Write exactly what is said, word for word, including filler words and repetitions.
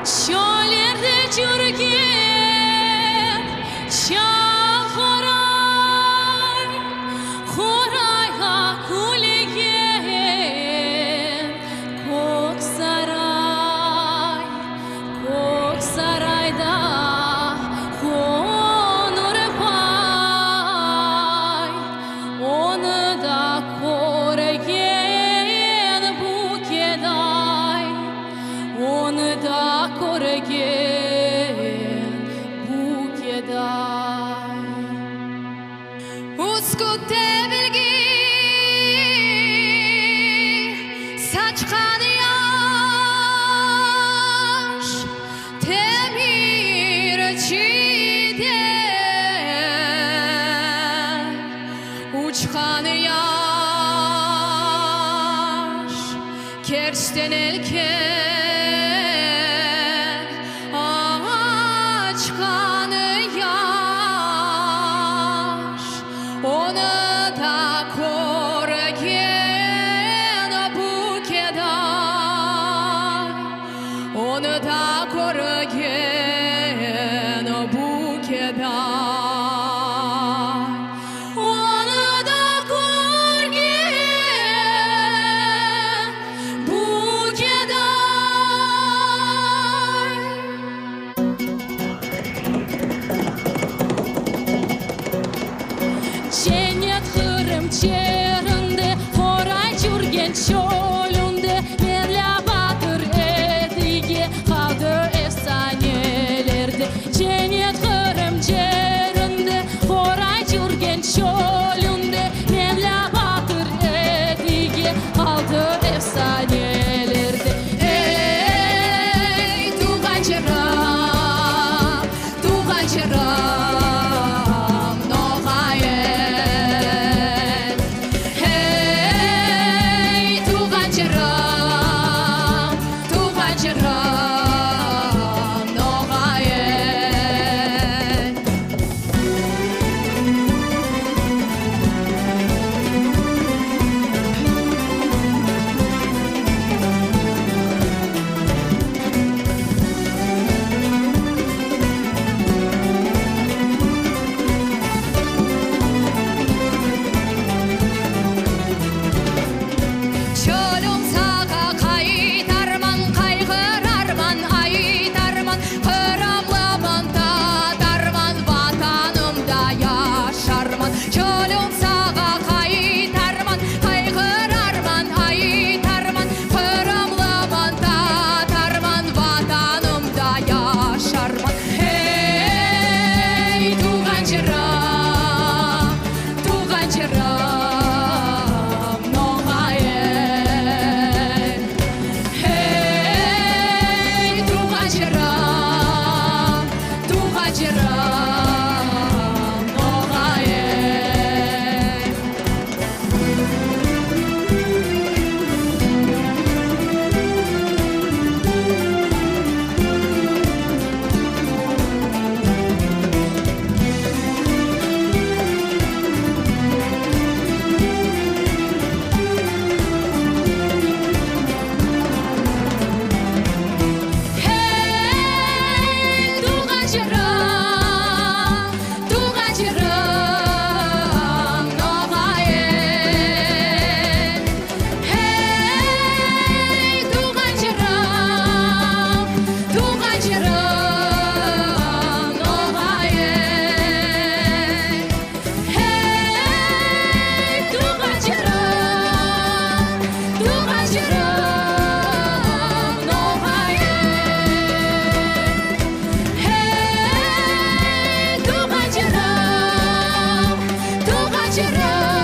Шоьллерде юрген чал хорай, хорайга куьлген коьк сарай, коьк сарайда конур пай, оны да коьрген буьйкедай, оны да коьрген буьйкедай. Уьскуьтте билги сачкан яш, темир чийден учкан яш, керстен элкен ачкан яш, оны да коьрген буьйкедай, оны да коьрген буьйкедай. Оны да коьрген буьйкедай. Женнет Кырым еринде, корай юрген шоьлинде, Менле баьтир Эдиге калды эфсанелерде. Женнет Кырым еринде, корай юрген шоьлинде, Менле баьтир Эдиге калды эфсанелерде. Эй, тувган ерим, тувган ерим, ногай эл. Эй, тувган ерим, тувган ерим, ногай эл. Шоьлим сага кайтарман, кайгырарман, айтарман, кырымлыман, татарман, ватанымда яшарман. Шоьлим сага кайтарман, кайгырарман, айтарман, кырымлыман, татарман, ватанымда яшарман. Эй, тувган ерим, тувган ерим, ногай эл. Эй, тувган ерим, тувган ерим, ногай эл. Эй, тувган ерим, тувган ерим, ногай эл. Эй, тувган ерим, тувган ерим, ногай эл. Эй, тувган ерим, тувган ерим, ногай эл. Эй, тувган ерим, тувган ерим,